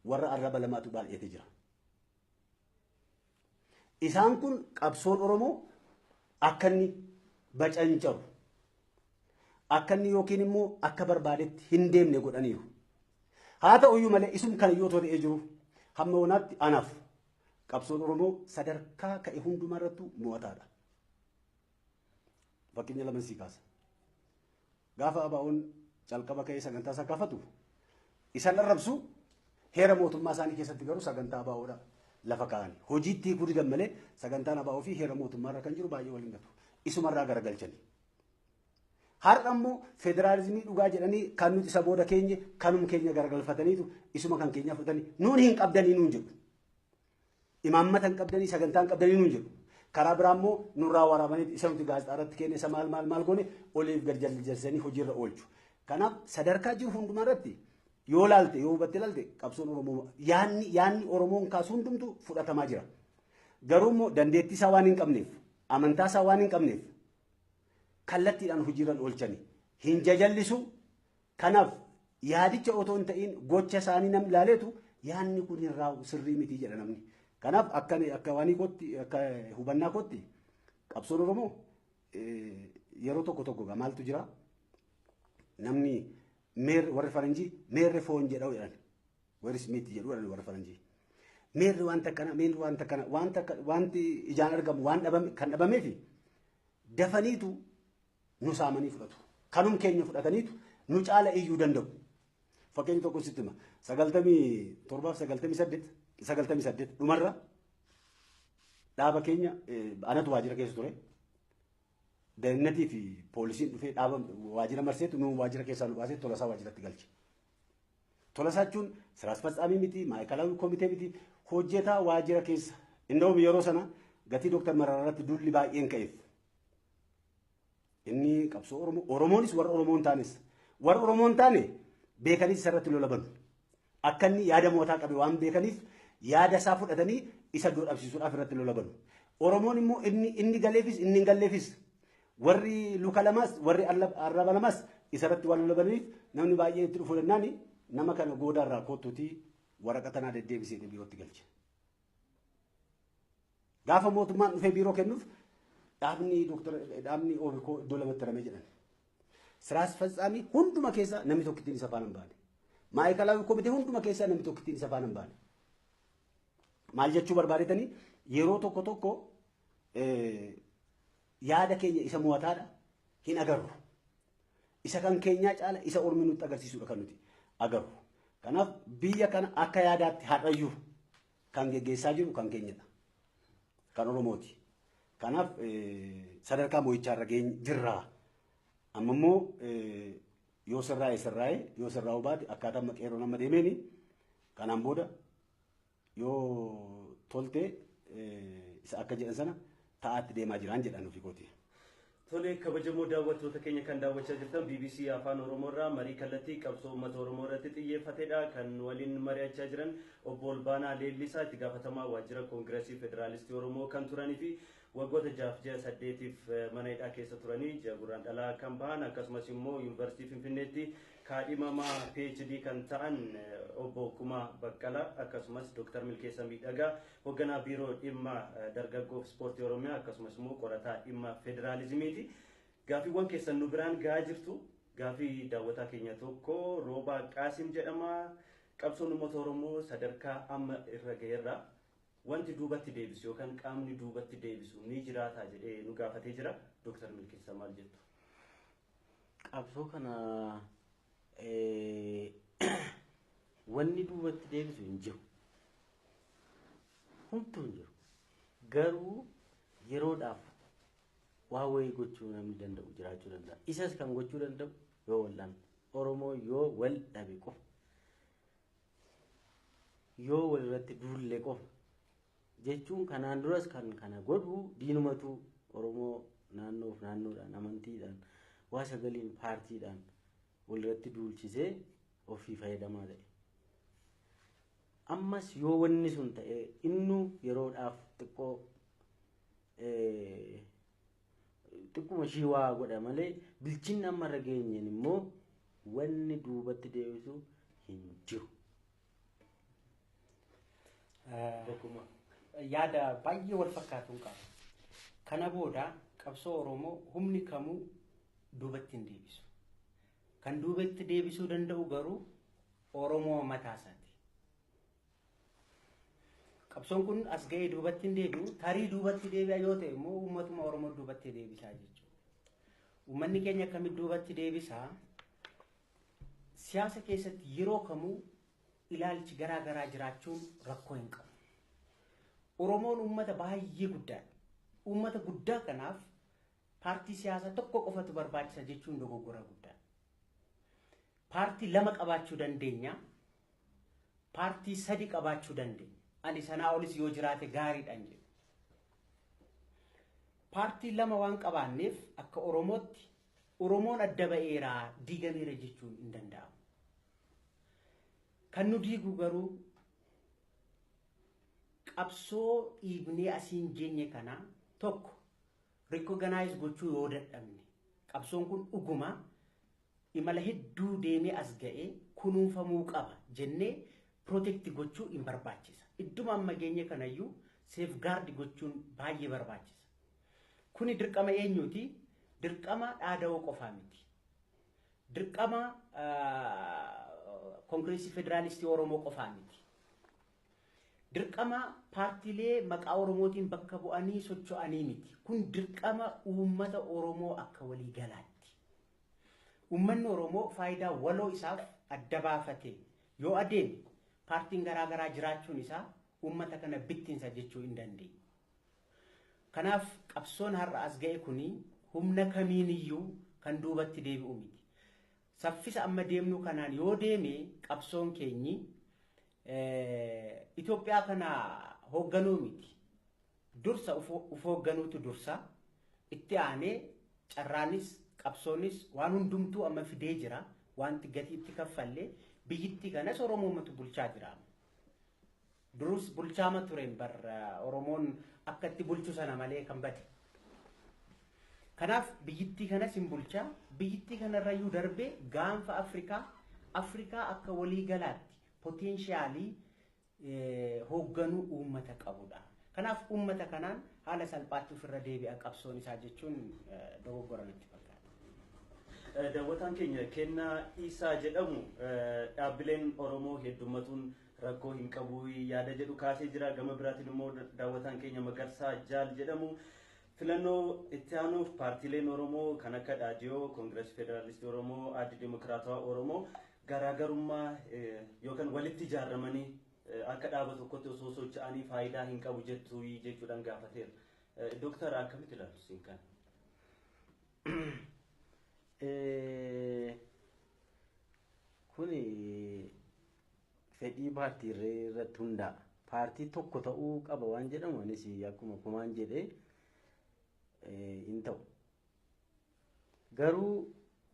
[SPEAKER 4] warra arraba lamaatu baay'atee jira. Isaan kun qabsoon Oromoo akka inni bacancaru, akka inni yookiin immoo akka barbaadetti hin deemne godhaniiru. Haa ta'uyyuu malee isum kana yoo ta'ee jiru hamma oonaatti anaaf qabsoon Oromoo sadarkaa ka'e hundumaa irrattuu mo'ataadha. Fakkeenya lama sii kaasa. Gaafa ABO'n calqaba ka'ee sagantaa isaa kaafatu isaan arrabsu heera mootummaa isaanii keessatti garuu sagantaa ABO'dha lafa kaa'ani. Hojiitti hiikuu didan malee sagantaan ABO fi heera mootummaa irra kan jiru baay'ee waliin gatu. Isumarraa garagalchani. Har'a immoo federaalizimii dhugaa jedhanii kan nuti isa booda keenye kanum keenya garagalfataniitu isuma kan keenya fudhatanii nuun hin qabdanii nuun jedhu. Imaammata hin qabdanii sagantaa hin qabdanii nuun jedhu. Karaa biraa immoo nurraa waraabanii isa nuti gaazexaa irratti kenne isa maal maal maal goone oliif gad jallisanii hojiirra oolchu. Kanaaf sadarkaa jiru hundumaa irratti yoo laalte yoo hubatte laalte qabsoon Oromoo yaanni Oromoon kaasu hundumtu fudhatamaa jira. Garuu immoo dandeettii isaa waan hin qabneef amantaa isaa waan hin qabneef kallattiidhaan hojiirra oolchani hin jajallisu. Kanaaf yaadicha otoo hin ta'in gocha isaanii namni ilaaleetu yaanni kun hin raawwu sirrii miti jedha namni. Kanaaf akka waanii kootti akka hubannaa kootti qabsoon Oromoo yeroo tokko tokko maaltu jira namni meerri warri faranjii meerri foon jedhamu jedhan warri smith jedhu jedhan warri faranjii. Meerri wanta akkana meerri wanta akkana wanti ijaan argamu waan dhabame kan dhabameefi dafaniitu nu saamanii fudhatu. Kanum keenya fudhataniitu nu caala iyyuu danda'u. Fakkeenya tokko sitti hima. 97 fi 98 dhumarra dhaaba keenya anatu waajjira keessa ture. Daa'imnatii fi poolisiin dhufee dhaaba waajjira marseetu nu waajjira keessaa nu baasee Tolasaa waajjiratti galche. Tolasaa jechuun siraas fatsaamii miti, maayikalaawii komitee miti, hojjetaa waajjira keessa. Innoo yeroo sana gatii Dooktar Mararaa irratti dulli baay'een ka'eef. Inni qabsoo Oromoo, Oromoonis warra Oromoo hin taanes, warra Oromoo hin taane beekaniis isarratti lola banu. Akka inni yaada mootaa qabe waan beekaniif yaada isaa fudhatanii isa iddoo dhabsiisuudhaaf irratti lola banu. Oromoon immoo inni galeefis inni hin galleefis warri luka lamaas warri arraba lamaas isarratti waan lola bananiif namni baay'een itti dhufuu danda'ani nama kana goodaarraa kottuutii waraqaa tanaa deddeebisee biirootti galche. Gaafa mootummaan dhufee biiroo kennuuf dhaabni Dooktar dhaabni OBK iddoo lamatti ramee jedhan. Siraas fatsaamii hunduma keessaa namni tokkittiin isa faana hin baane. Maayikalaawii komitee hunduma keessaa namni tokkittiin isa faana hin baane. Maal jechuu barbaadetanii yeroo tokko tokko yaada keenya isa mo'ataadha hin agarru. Isa kan keenyaa caala isa ormi nutti agarsiisudha kan nuti agarru. Kanaaf biyya kana akka yaadaatti har'ayyuu kan geggeessaa jiru kan keenyadha. Kan Oromooti. Kanaaf sadarkaa mo'ichaa irra jirra. Amma immoo yoo sirraa'e sirraa'e yoo sirraa'uu baate akkaataa amma qeerroon amma deemeeni kanaan booda yoo tolte isa akka jedhan sana ta'aatti deemaa jiraan jedhan ofii kooti.
[SPEAKER 1] Tole kabajamoo daawwattoota keenya kan daawwachaa jirtan BBC Afaan Oromoo irraa marii kallattii qabsoo uummata Oromoo irratti xiyyeeffatedha. Kan waliin mari'achaa jiran obbo Olbaanaa Leellisaa itti gaafatamaa waajjira Koongireesii Federaalistii Oromoo kan turanii fi waggoota 6 ji'a 8 mana hidhaa keessa turanii ji'a gurraan dhalaa kan bahan akkasumas immoo Yuunivarsiitii Finfinneetti kaadhimamaa PhD kan ta'an obbo Kumaa Baqqalaa akkasumas Dooktar Milkeessaa Miidhagaa hoogganaa biiroo dhimma dargaggoo fi ispoortii Oromiyaa akkasumas immoo qorataa dhimma federaalizimiiti. Gaaffiiwwan keessan nu biraan gahaa jirtu. Gaaffii daawwataa keenya tokko Roobaa Qaasim jedhama. Qabsoon uummata Oromoo sadarkaa amma irra ga'eerra Wanti duubatti deebisu yookaan qaamni duubatti deebisu ni jiraata jedhee nu gaafatee jira. Dooktar Milkeessaa maal jettu?
[SPEAKER 2] Qabsoo kana wanni duubatti deebisu hin jiru. Homtuu hin jiru. Garuu yeroodhaaf waa wayii gochuu namni danda'u jiraachuu danda'a. Isas kan gochuu danda'u yoo wal dhabne. Oromoo yoo wal dhabe qofa. Yoo walirratti duulle qofa. Jechuun kanaan duras kan kana godhu diinumatu Oromoo naannoof naannoodhaan amantiidhaan waa sagaliin paartiidhaan walirratti duulchisee ofii fayyadamaa ta'e. Ammas yoo wanni sun ta'e innu yeroodhaaf xiqqoo xiqquma ishii waa godha malee bilchinni amma irra geenyeen immoo wanni duubatti deebisu hin jiru.
[SPEAKER 3] Yaada baay'ee wal fakkaatuun qaba. Kana booda qabsoo Oromoo humni kamuu duubatti hin deebisu. Kan duubatti deebisuu danda'u garuu Oromoo mataa isaati. Qabsoon kun as ga'ee duubatti hin deebi'u, tarii duubatti deebi'a yoo ta'e immoo uummatuma Oromoo duubatti deebisaa jechuudha. Uummanni keenya akkamitti duubatti deebisaa? Siyaasa keessatti yeroo kamuu ilaalchi garaa garaa jiraachuun rakkoo hin qabu. Oromoon uummata baay'ee guddaadha. Uummata guddaa kanaaf paartii siyaasaa tokko qofatu barbaachisa jechuun dogoggora guddaadha. Paartii lama qabaachuu dandeenya. Paartii sadi qabaachuu dandeenya. Ani sanaa olis yoo jiraate gaariidhaan jedhu. Paartii lama waan qabaanneef akka Oromootti Oromoon adda ba'eeraa diigameera jechuun hin danda'amu. Kan nu diigu garuu qabsoo dhiibnee asiin geenye kana tokko recognize gochuu yoo dadhabne qabsoon kun dhuguma imala hedduu deemee as ga'ee kunuunfamuu qaba jennee protect gochuu hin barbaachisa. Idduma amma geenye kanayyuu safeguard gochuun baay'ee barbaachisa. Kuni dirqama eenyuti? Dirqama dhaada'oo qofaa miti. Dirqama Koongireesii Federaalistii Oromoo qofaa miti. Dirqama paartiilee maqaa Oromootiin bakka bu'anii socho'anii miti. Kun dirqama uummata Oromoo akka waliigalaatti. Uummanni Oromoo faayidaa waloo isaaf adda baafatee yoo adeeme paartiin garaa garaa jiraachuun isaa uummata kana bittinsa jechuu hin dandeenye. Kanaaf qabsoon har'a as ga'e kuni humna kamiiniyyuu kan duubatti deebi'u miti. Saffisa amma deemnu kanaan yoo deeme qabsoon keenyi Itoophiyaa kana hoogganuu miti. Dursa uf hoogganuutu dursa. Itti aanee carraanis qabsoonis waan hundumtuu amma fidee jira. Wanti gatii itti kaffallee biyyittii kanas Oromoomatu bulchaa jira. Durus bulchaama tureen bar Oromoon akka itti bulchu sana malee kan bade. Kanaaf biyyittii kanas hin bulchaa. Biyyittii kanarrayyuu darbee gaanfa Afrikaa Afrikaa akka waliigalaatti poteenshaalii hoogganuu uummata qabudha. Kanaaf uummata kanaan haala salphaatti ofirra deebi'a qabsoon isaa jechuun dogoggora natti fakkaata.
[SPEAKER 1] Daawwataan keenya Kennaa Isaa jedhamu dhaabbileen Oromoo heddummatuun rakkoo hin qabu yaada jedhu kaasee jira. Gama biraatiin immoo daawwataan keenya Magarsaa Jaal jedhamu filannoo itti aanuuf paartiileen Oromoo kan akka Dhaadiyoo, Koongireesii Federaalistii Oromoo, Addi Dimokiraatawaa Oromoo garaagarummaa yookaan walitti ijaaramanii akka dhaaba tokkotti osoo socho'anii faayidaa hin qabu jettu jechuudhaan gaafateera. Dooktar akkamitti ilaaltu siin kana?
[SPEAKER 2] Kuni fedhii paartii irratti hundaa'a. Paartii tokko ta'uu qaba waan jedhamu anis akkuma kumaan jedhee hin ta'u. Garuu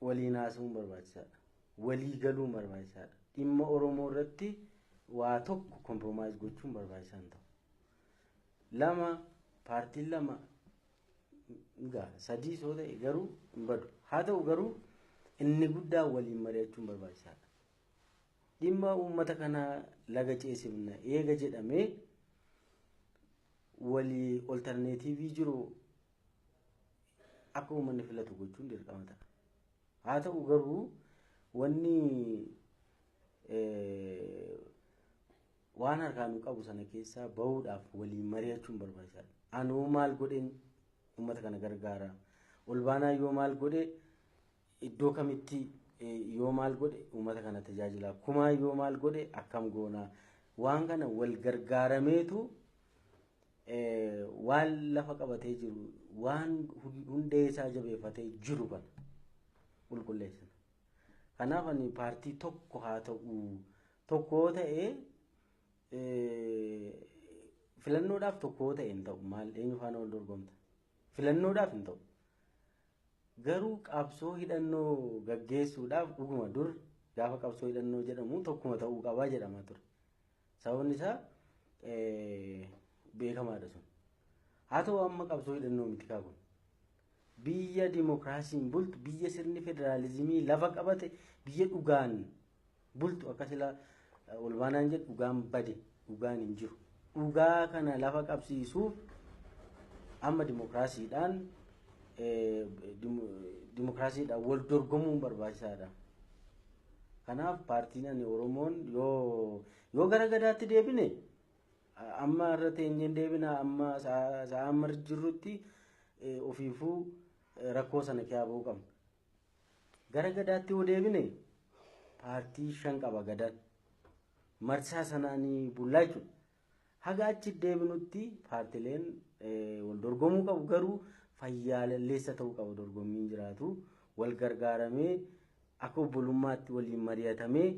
[SPEAKER 2] waliin haasa'uun barbaachisaadha. Walii galuun barbaachisaadha. Dhimma Oromoo irratti waa tokko kompromaayiz gochuun barbaachisaa hin ta'u. Lama paartiin lama egaa sadii soo ta'e garuu hin badu. Haa ta'u garuu inni guddaa waliin mari'achuun barbaachisaadha. Dhimma uummata kanaa laga ceesifna eega jedhamee walii oltarneetiivii jiru akka uummanni filatu gochuun dirqama ta'a. Haa ta'u garuu wanni Waan harkaa nu qabu sana keessaa bahuudhaaf waliin mari'achuun barbaachisaadha. Anoo maal godheen uummata kana gargaara? Olbaanaa yoo maal godhe iddoo kamitti yoo maal godhe uummata kana tajaajila? Kumaa yoo maal godhe akkam goona? Waan kana wal gargaarameetu waan lafa qabatee jiru, waan hundee isaa jabeeffatee jiru kana qulqulleessina. Kanaaf ani paartii tokko haa ta'u, tokko ta'ee filannoodhaaf tokko ta'e hin ta'u. Maal eenyu faana wal dorgomta? Filannoodhaaf hin ta'u. Garuu qabsoo hidhannoo gaggeessuudhaaf dhuguma dur gaafa qabsoo hidhannoo jedhamu tokkuma ta'uu qabaa jedhamaa ture. Sababni isaa beekamaadha sun. Haa ta'u amma qabsoo hidhannoo miti kaa kun. Biyya dimookiraasiin bultu, biyya sirni federaalizimii lafa qabate, biyya dhugaan bultu akka sila Olbaanaan jedhu dhugaan bade, dhugaan hin jiru. Dhugaa kana lafa qabsiisuuf amma dimookiraasiidhaan wal dorgomuun barbaachisaadha. Kanaaf paartiin ani Oromoon yoo gara gadaatti deebine amma irra teenyeen deebina amma sa'a amma jirrutti ofiifuu rakkoo sana keessaa bahuu qabna. Gara gadaatti yoo deebine paartii 5 qaba gadaan. Marsaa sanaanii bullaa jechuudha. Haga achi deebinutti paartileen wal dorgomuu qabu garuu fayyaalessa ta'uu qabu dorgommiin jiraatu wal gargaaramee akka obbolummaatti waliin mari'atamee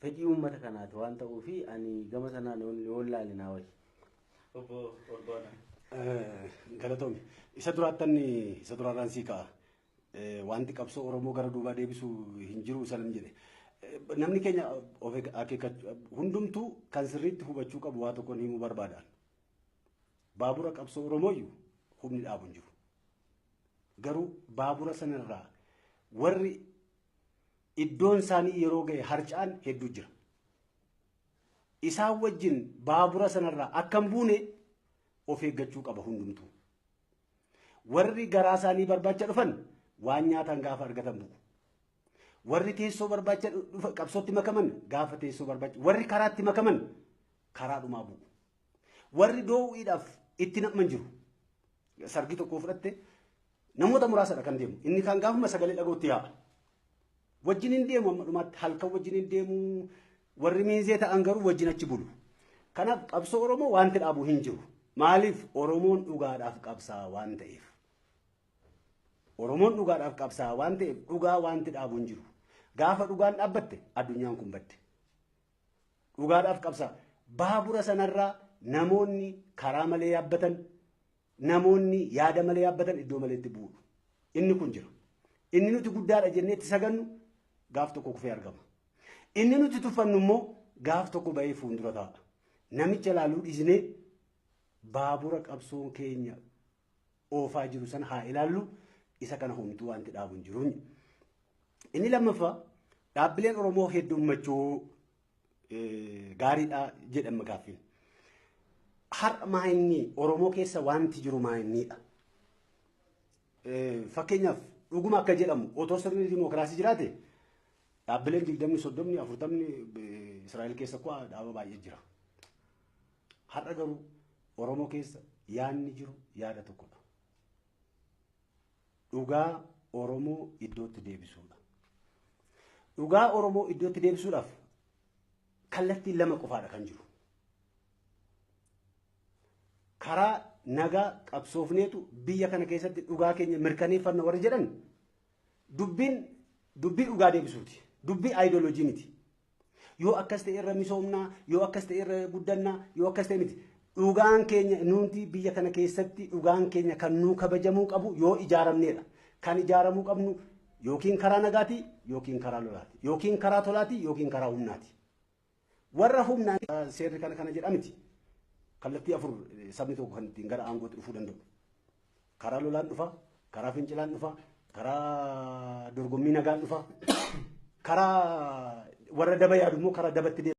[SPEAKER 2] fedhii uummata kanaati waan ta'uufi ani gama sanaan yoo ilaale naa wayya.
[SPEAKER 1] Obbo Olbaanaa.
[SPEAKER 4] Galatoomi. Isa duraattan isa duraarraan sii ka'a. Wanti qabsoo Oromoo gara duubaa deebisu hin jiru isa nan jedhe. Namni keenya of akeekkachuu hundumtuu kan sirriitti hubachuu qabu waa tokkoon himuu barbaadaan. Baabura qabsoo Oromooyyuu humni dhaabu hin jiru. Garuu baabura sanarraa warri iddoon isaanii yeroo ga'e harca'an hedduu jira. Isaan wajjin baabura sanarraa akka hin buune of eeggachuu qaba hundumtuu. Warri garaa isaanii barbaacha dhufan waan nyaatan gaafa argatan bu'u. Warri teessoo barbaacha qabsootti makaman gaafa teessoo barbaacha, warri karaatti makaman karaa dhumaa bu'u. Warri doo'iidhaaf itti naqman jiru. Sargii tokko fudhatte namoota muraasadha kan deemu. Inni kaan gaafuma sagalee dhagootti yaa'a. Wajjin hin deemu amma dhumaatti halkan wajjin hin deemu. Warri miinzee ta'an garuu wajjin achi bulu. Kanaaf qabsoo Oromoo wanti dhaabu hin jiru. Maaliif Oromoon dhugaadhaaf qabsaa waan ta'eef. Oromoon dhugaadhaaf qabsaa waan ta'eef dhugaa wanti dhaabu hin jiru. Gaafa dhugaan dhaabbatte addunyaan kun badde. Dhugaadhaaf qabsaa. Baabura sanarraa namoonni karaa malee yaabbatan, namoonni yaada malee yaabbatan iddoo maleetti bu'u. Inni kun jira. Inni nuti guddaadha jennee itti sagannu gaaf tokko kufee argama. Inni nuti tuffannu immoo gaaf tokko bahee fuuldura taa'a. Namicha ilaaluu dhiisnee baabura qabsoon keenya oofaa jiru sana haa ilaallu isa kana homtuu wanti dhaabu hin jiru. Inni lammaffaa dhaabbileen Oromoo heddummachuu gaariidha jedhama gaaffiin. Har'a maayinni Oromoo keessa wanti jiru maayinniidha. Fakkeenyaaf dhuguma akka jedhamu otoo sirni dimookiraasii jiraate dhaabbileen 20, 30, 40 Israa'el keessa kuwa dhaaba baay'ee jira. Har'a garuu Oromoo keessa yaadni jiru yaada tokkodha. Dhugaa Oromoo iddootti deebisuudha. Dhugaa Oromoo iddootti deebisuudhaaf kallattiin lama qofaadha kan jiru. Karaa nagaa qabsoofneetu biyya kana keessatti dhugaa keenya mirkaneeffanna warri jedhan dubbiin dubbii dhugaa deebisuuti. Dubbii aayidooloojii miti. Yoo akkas ta'e irra misoomnaa, yoo akkas ta'e irra guddannaa, yoo akkas ta'e miti. Dhugaan keenya nuti biyya kana keessatti dhugaan keenya kan nuu kabajamuu qabu yoo ijaaramneedha. Kan ijaaramuu qabnu yookiin karaa nagaati yookiin karaa lolaati yookiin karaa tolaati yookiin karaa humnaati. Warra humnaan seerri kana kana jedhamiti. Kallattii afur sabni tokko kan ittiin gara aangootti dhufuu danda'u. Karaa lolaan dhufa, karaa fincilaan dhufa, karaa dorgommii nagaan dhufa, karaa warra daba yaadu immoo karaa dabatti deema.